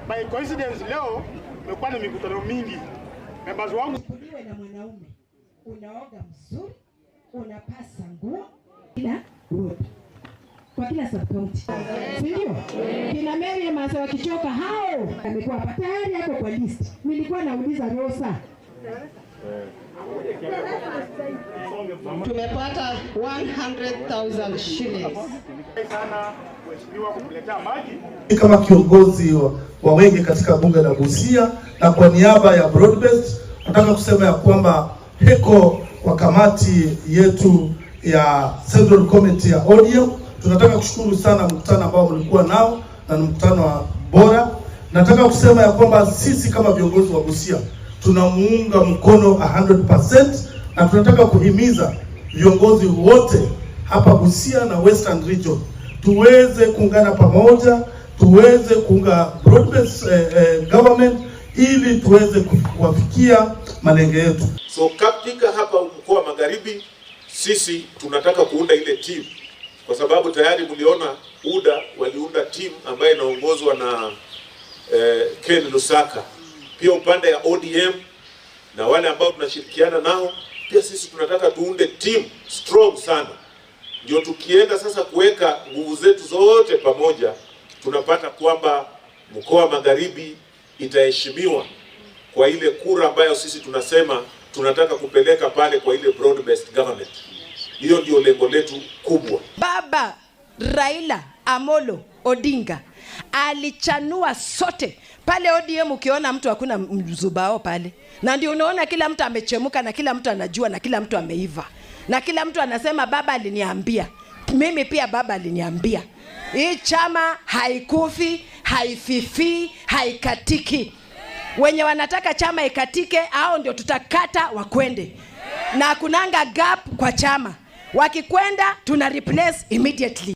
By coincidence leo imekuwa ni mikutano mingi. Members wangu Uliwe na mwanaume, unaoga mzuri, unapasa nguo kila ward, kwa kila sub county, si ndio? Kina Mary Masa wakichoka hao, amekuwa hapa tayari, yako kwa list. Nilikuwa nauliza Rosa. Tumepata 100,000 shillings. Sana mheshimiwa kukuletea maji. Kama kiongozi wa wengi katika bunge la Busia na kwa niaba ya Broadbased, nataka kusema ya kwamba heko kwa kamati yetu ya Central Committee ya ODM. Tunataka kushukuru sana mkutano ambao mlikuwa nao na ni mkutano wa bora. Nataka kusema ya kwamba sisi kama viongozi wa Busia tunamuunga mkono 100% na tunataka kuhimiza viongozi wote hapa Busia na Western Region tuweze kuungana pamoja, tuweze kuunga broad-based government ili tuweze kuwafikia malengo yetu. So katika hapa mkoa wa Magharibi sisi tunataka kuunda ile team, kwa sababu tayari mliona UDA waliunda team ambayo inaongozwa na Ken Lusaka. Pia upande ya ODM na wale ambao tunashirikiana nao pia sisi tunataka tuunde team strong sana, ndio tukienda sasa kuweka nguvu zetu zote pamoja, tunapata kwamba mkoa wa Magharibi itaheshimiwa kwa ile kura ambayo sisi tunasema tunataka kupeleka pale kwa ile broad based government. Hiyo ndio lengo letu kubwa. Baba Raila Amolo Odinga alichanua sote pale ODM. Ukiona mtu hakuna mzubao pale, na ndio unaona kila mtu amechemuka na kila mtu anajua na kila mtu ameiva na kila mtu anasema baba aliniambia, mimi pia baba aliniambia. Hii chama haikufi, haififii, haikatiki. Wenye wanataka chama ikatike, hao ndio tutakata wakwende, na kunanga gap kwa chama. Wakikwenda tuna replace immediately.